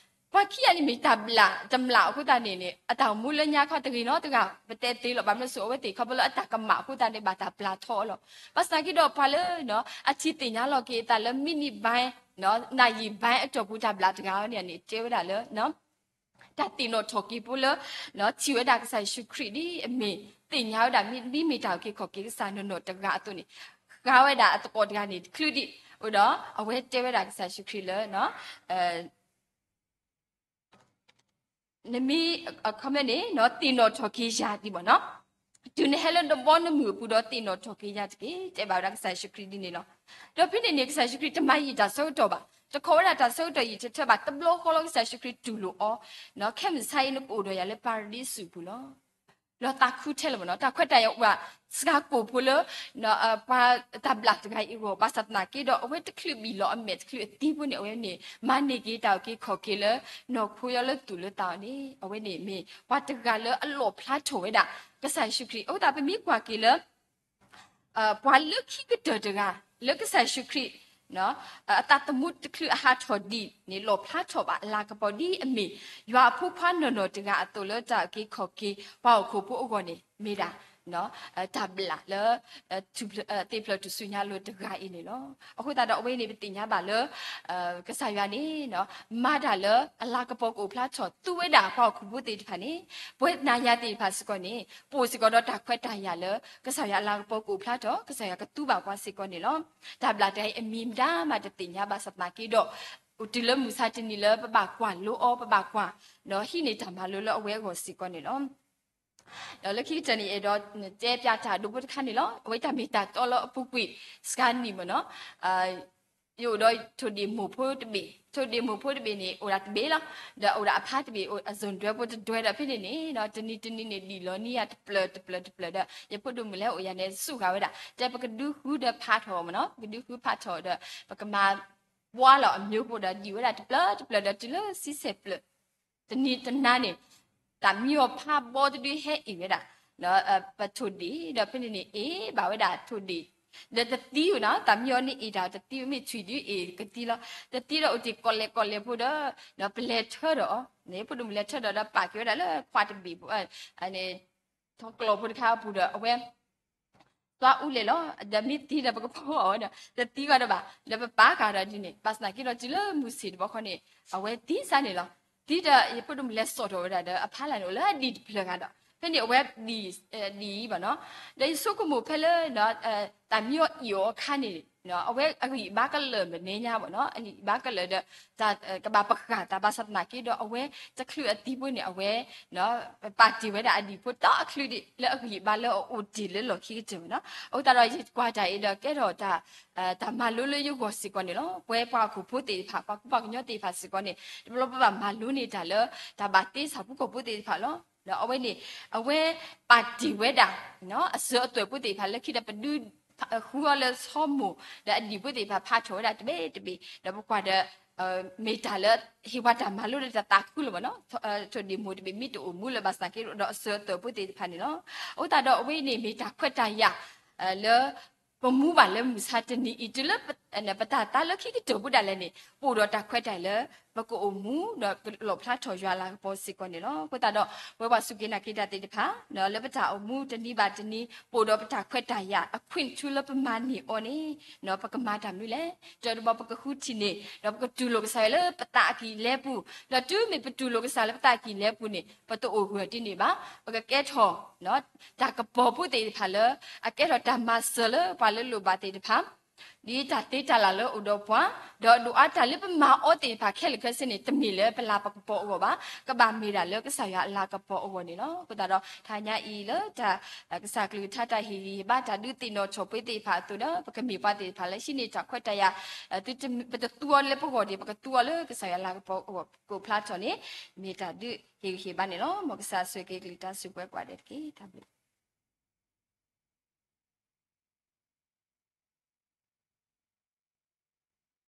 ပှၤခံဂၤန့ၣ်မ့ၢ်တၢ်ဘျၣ်တမျၢ်အဃိသတးန့ၣ်န့ၣ် အတၢ်အိၣ်မူလၢညါခီတဂ့ၤနီတဂၤ ပတဲသ့လီၤ. ဘၣ်မနုၤစိၤအဝဲသ့ၣ်ခီဖျိလၢအတၢ်ကမၣ်အဃိသတးန့ၣ် ဘၣ်တၢ်ဘျၣ်ထီအီၤလီၤ. ဘၣ်ဆၣ်သနာ်က့ဒီးပှၤလၢ အထံၣ်သ့ၣ်ညါလီၤက့ၤအသးလၢ မံးနံးဘဲ နၢ်ယံၤဘဲအတီၢ်ပူၤတၢ်ဘျၣ်တဂၤန့ၣ်န့ၣ် တဲဝဲဒၣ်လၢ တၢ်သ့ၣ်နီၣ်ထီၣ်က့ၤဖိလၢ ထံၣ်ဝဲဒၣ်ကစၢ်ယ့ၣ်ၡူးခရံာ်ဒ်အမ့ၢ် သ့ၣ်ညါဝဲဒၣ်ဒ်မ့ၢ်တၢ်အုၣ်က့ၤခီၣ်က့ၤကစၢ်နီၢ်နီၢ်တဂၤအသိးန့ၣ် ဃါဝဲဒၣ်အသကိးတဂၤန့ၣ်ချုးဒံး အိၣ်ဒီးအဝဲတဲဝဲဒၣ်ကစၢ်ယ့ၣ်ၡူးခရံာ်လၢ နမ့ၢ် အခီပညီန့ၣ် သ့ၣ်နီၣ်ထီၣ်က့ၤယၤဒ်မ့ၢ်နီၤ. တုၤနဟဲလၢနဘီနမုၢ်အပူၤဒီးသ့ၣ်နီၣ်ထီၣ်က့ၤယၤတက့ၢ်, တဲဘၣ်ဝဲဒၣ်ကစၢ်ယ့ၣ်ၡူးခရံာ်ဒ်န့ၣ်လီၤ. ဒီးဖဲန့ၣ်န့ၣ် ကစၢ်ယ့ၣ်ၡူးခရံာ်တမၤယံာ်တၢ်ဆၢကတီၢ်ဘၣ်, တခိးဝဲဒၣ်တၢ်ဆၢကတီၢ်ယံာ်ထၢထၢဘၣ်, တဘျီဃီလၢကစၢ်ယ့ၣ်ၡူးခရံာ်တူၢ်လိာ်အီၤ, ခဲမုၢ်ဆါအံၤနကအိၣ်ဒီးယၤလၢပၤရဒံစူးအပူၤလီၤ. လီၤသးခူထဲလၢၤမ့ၢ်နီၤ, တၢ်ခွဲးတၢ်ယာ်အိၣ်ဘၣ် စှၤကိာ်ဖိလၢ ပှၤတၢ်ဘျၣ်တဂၤအံၤအဂီၢ်, ဘၣ်ဆၣ်သနာ်က့ဒီး အဝဲတချုးဘံၣ်လီၤအမဲာ်တချုးအသံဖိန့ၣ် အဝဲန့ၣ် မၤန့ၢ်က့ၤတၢ်အုၣ်က့ၤခီၣ်က့ၤလၢ နီၢ်ခိယီလၢသူၣ်လၢသးအီၤန့ၣ် အဝဲန့ၣ်မ့ၢ်ပှၤတဂၤလၢအလီၣ်ဖျါထီၣ်ဝဲဒၣ် ကစၢ်ယ့ၣ်ၡူးခရံာ်. အဃိသတးပမ့ၢ်ကွၢ်က့ၤလၢ ပှၤလၢခံကတၢၢ်တဂၤ လၢကစၢ်ယ့ၣ်ၡူးခရံာ် အသးသမူတချုးအဟးထီၣ်ဒံးန့ၣ် လီၣ်ဖျါထီၣ်ဘၣ်အလၤကပီၤဒ်အမ့ၢ် ယွၤအဖိခွါနီၢ်နီၢ်တဂၤအသိးလၢတၢ်အုၣ်က့ၤခီၣ်က့ၤ ပှၤဟီၣ်ခိၣ်ဖိအဂီၢ်န့ၣ် မ့ၢ်ဒၣ် တၢ်ဘျၣ်လၢ သ့ၣ်ဖျၢၣ်ထူၣ်စုညါလိၤတဂၤအံၤန့ၣ်လီၤ. အဃိသတးဒီးအဝဲအံၤန့ၣ် ပသ့ၣ်ညါဘၣ်လၢ ကစၢ်ယွၤန့ၣ် မၤတၢ်လၢအလၤကပီၤကအိၣ်ဖျါထီၣ် သူဝဲဒၣ်ပှၤဟီၣ်ခိၣ်ဖိသ့ၣ်တဖၣ်န့ၣ် ပဝဲနၤယၤသ့ၣ်တဖၣ်စ့ၢ်ကီးန့ၣ် ပအိၣ်စ့ၢ်ကီးဒီးတၢ်ခွဲးတၢ်ယာ်လၢ ကစၢ်ယွၤအလၤကပီၤကအိၣ်ဖျါထီၣ် ကစၢ်ယွၤကသူဘၣ်ပှၤစ့ၢ်ကီးန့ၣ်လီၤ. တၢ်ဘျၣ်တဂၤအံၤအမံၤမတၤမးတသ့ၣ်ညါဘၣ်ဆၣ်သနာ်က့ဒီး တုၤလၢမုၢ်ဆါတနံၤလၢပဘၣ်ကွၢ်လိအီၤ ပဘၣ်ကွၢ် ဒီးဟံးန့ၢ်တၢ်မၤလိလၢအဝဲအဂီၢ်စ့ၢ်ကီးန့ၣ်လီၤ. ဒီးလၢခံကတၢၢ်န့ၣ် အဲၣ်ဒိးတဲပျးတၢ်ဒိဖိတခါန့ၣ်လီၤ. အဝဲတၢ်မ့ၢ်တၢ်တီလၢအပူၤကွံာ်စှၤနံၣ်မ့ၢ်နီၤ ယအိၣ်ဒီးထိၣ်ဒ့ၣ်မိၢ်ဖိတဘ့ၣ်, ထိၣ်ဒ့ၣ်မိၢ်ဖိတဘ့ၣ်န့ၣ် အိၣ်ဒၣ်တဘ့ၣ်လီၤ. ဒီးအိၣ်ဒၣ်အဖါတဘ့ၣ် အစိၣ်ဒွဲဖိတဒွဲဒီးဖဲန့ၣ်န့ၣ် တနံၤတနံၤန့ၣ် ဒံၣ်လီၤနံၢ်ယၤတပျၢၤတပျၢၤတပျၢၤဒီး ယဖိဒိၣ်မုၣ်လဲအိၣ်ယၤန့ၣ် စူးဃာ်ဝဲဒၣ် တဲပကဒုးဃုဒီးဖးထီၣ်မ့ၢ်နီၤ ပကဒုးဃုဖးထီၣ်ဒီး ပကမၤ ဘှါလီၤအမျိုးဖိဒီး ဒံၣ်ဝဲဒၣ်တပျၢၤတပျၢၤဒီးတုၤလၢဆံဆဲၣ်ပျၢၤ တနံၤတနၤန့ၣ် တၢ်မံအီၤဖးဘီတဒုဟဲအ့ၣ်ဝဲဒၣ် ပထိၣ်ဒ့ၣ် ဒီးဖဲန့ၣ်န့ၣ် အ့ၣ်ဘၣ်ဝဲဒၣ်ထိၣ်ဒ့ၣ် ဒီးတသံဝဲနီၤ တၢ်မံအီၤန့ၣ်အ့ၣ်တၢ်တသံဝဲ မ့ၢ်ထွံၣ်ဒုအ့ၣ်ကသံလီၤ တသံဒီးအိၣ်တ့ၢ်ကီၢ်လဲၣ်ကီၢ်လဲၣ်ဖိဒီး ပလဲၤထၢဒီးအီၤန့ၣ် ဖိဒိၣ်မုၣ်လဲၤထၢဒီး ဒီးပာ်က့ၤဝဲဒၣ်လၢခွါတဘ့ၣ်ဖိ ထီၣ်ကျီၢ်ဖိတခါအပူၤဒီး အဝဲ သွါအူလဲၣ်လီၤ. ဒီးမ့ၢ်သံဒီးပကဖီအီၤဒီး တသံဂီၢ်ဒီးဘၣ် ဒီးပပာ်ဃာ်ဒီးဒ်န့ၣ် ဘၣ်ဆၣ်သနာ်က့ဒီးတုၤလၢမုၢ်ဆ့ၣ်တဘျီဃီန့ၣ် အဝဲသံစၢ်န့ၣ်လီၤ. သံဒီးယဖိဒိၣ်မုၣ်လဲၤစိာ်ထီၣ်ဝဲဒၣ်ဒီး အဖါလၢ်န့ၣ် အိၣ်လၢအဒံၣ်တဖျၢၣ်ဂၤဒီး ဖဲန့ၣ်အဝဲဒံၣ် ဒံၣ်အံၤဘၣ်နီၤ ဒီးယဆိကမိၣ်ဖဲလၢ တၢ်မံအီၤအ့ၣ်အီၤအခါန့ၣ် အဝဲအဂံၢ်အဘါကလၢာ်မနုၤညါဘၣ်နီၤ အဂံၢ်အဘါကလၢာ်ဒီး ကဘၣ်ပဃၢ်တၢ်ဘၣ်ဆၣ်သနာ်က့ဒီး အဝဲတချုးအသံဖိန့ၣ် အဝဲ ပာ်တ့ၢ်ဝဲဒၣ်အဒံၣ်ဖိဒီတချုးဒံးလၢအဂံၢ်အဘါလၢအအိၣ်တ့ၢ်လၢလီၢ်ခံကတၢၢ်မ့ၢ်နီၤ. အဃိသတးဒီးယကွၢ်တၢ်အံၤဒီးကဲထီၣ်တၢ် တၢ်မၤလိလၢယဂီၢ်စ့ၢ်ကီးန့ၣ်လီၤ. ပဝဲပှၤဟီၣ်ခိၣ်ဖိသ့ၣ်တဖၣ် ပှၤကူပှၤကညီသ့ၣ်တဖၣ်စ့ၢ်ကီးန့ၣ် တဘျီဘျီပဘၣ်မၤလိန့ၢ်တၢ်လၢ တၢ်ဘၣ်တ့စၢ်ဖုၣ်ကိာ်ဖိသ့ၣ်တဖၣ်လီၤ. ဒီးအဝဲန့ၣ် အဝဲပာ်တ့ၢ်ဝဲဒၣ် အစၢၤအသွဲၣ်ဖိသ့ၣ်တဖၣ်လၢခံဒီးပဒုး ဃုအီၤလၢဆီမိၢ် ဒီးအဒံၣ်ဖိသ့ၣ်တဖၣ်ဖးထီၣ်ဝဲဒၣ်တဘ့ၣ်တဘ့ၣ် ဒီးပကွၢ်ဒီး မ့ၢ်တၢ်လၢ ဟ့ၣ်ပှၤတၢ်မၤလိဒီးတၢ်သးခုလီၤမ့ၢ်နီၤ. ထိၣ်ဒ့ၣ်မိၢ်တဘ့ၣ်မ့ၢ်တအိၣ်မူလၢၤဘၣ်ဆၣ်သနာ်က့ဒီးအစၢၤအသွဲၣ်ဖိသ့ၣ်တဖၣ်န့ၣ်လီၤ. အဃိသတးဒီးအဝဲန့ၣ်မ့ၢ်တၢ်ခွဲးတၢ်ယာ် လၢ ပမူဘၣ်လၢမုၢ်ဆါတနံၤအံၤ တုၤလၢ ပတၢ်သးလၢခံကတၢၢ်ဖိဒၣ်လဲာ်န့ၣ် ပအိၣ်ဒီးတၢ်ခွဲးတၢ်ယာ်လၢ ပကအိၣ်မူဒီးကလီၣ်ဖျါထီၣ်ယွၤအလၤကပီၤစ့ၢ်ကီးန့ၣ်လီၤ. အဃိသတးဒီး ပဝဲပှၤစူၢ်က့ၤနာ်က့ၤတၢ်သ့ၣ်တဖၣ် လၢပတၢ်အိၣ်မူတနံၤဘၣ်တနံၤ ပအိၣ်ဒီးပတၢ်ခွဲးတၢ်ယာ် အခွင့်အရေးလၢပမၤန့ၢ်အီၤန့ၣ် ပကမၤတၢ်မနုၤလဲၣ်. တၢ်တဘီပကဃုထံၣ်န့ၢ် ဒီးပကတူၢ်လိာ်ကစၢ်ယွၤလၢပသးအကံၢ်လဲပူၤ ဒီးတုၤမ့ၢ်ပတူၢ်လိာ်ကစၢ်လၢပသးအကံၢ်လဲပူၤန့ၣ် ပတအိၣ်ဂၢၢ်ဒ်န့ၣ်ဘၣ်. ပကကဲထီၣ် တၢ်ကပီၤဖိသ့ၣ်တဖၣ်လၢ အကဲထီၣ်တၢ်မၤစၢၤလၢပှၤလၢလိၣ်ဘၣ်သ့ၣ်တဖၣ် ဒ်တၢ်သ့တၢ်လၢ်လၢအိၣ်ဒီးပှၤ ဒီးဒိးအါတၢ်လၢပမၤအီၤသ့ၣ်တဖၣ်ခဲလၢာ်ခဲဆ့န့ၣ် တမ့ၢ်လၢပလၤပကပီၤအဂီၢ်ဘၣ်. ကဘၣ်မ့ၢ်ဒၣ်လၢကစၢ်ယွၤအလၤကပီၤအဂီၢ်န့ၣ်လီၤ. အဃိသတးဒီး တဟါညါအံၤလၢတၢ် ကစၢ်ကလုၢ်ကထါတၢ်ဟ့ၣ်ဂံၢ်ဟ့ၣ်ဘါတၢ်ဒုးသ့ၣ်နီၣ်ထီၣ်ပှၤသ့ၣ်တဖၣ်အသိးဒီး ပကမ့ၢ်ပှၤသ့ၣ်တဖၣ်လၢဟံးန့ၢ်တၢ်ခွဲးတၢ်ယာ် ပတသူအီၤလၢပဂီၢ်န့ၣ် ပကသူအီၤလၢကစၢ်ယွၤအလၤကပီၤအဂီၢ် ကအိၣ်ဖျါထီၣ်န့ၣ် မ့ၢ်တၢ်ဒုးဟ့ၣ်ဂံၢ်ဟ့ၣ်ဘါန့ၣ်လီၤ. မ်ကစၢ်ဆိၣ်ဂ့ၤက့ၤကလုၢ်ကထါစံးပှဲၤကိးဂၤဒဲးတက့ၢ်. တၢ်ဘျုး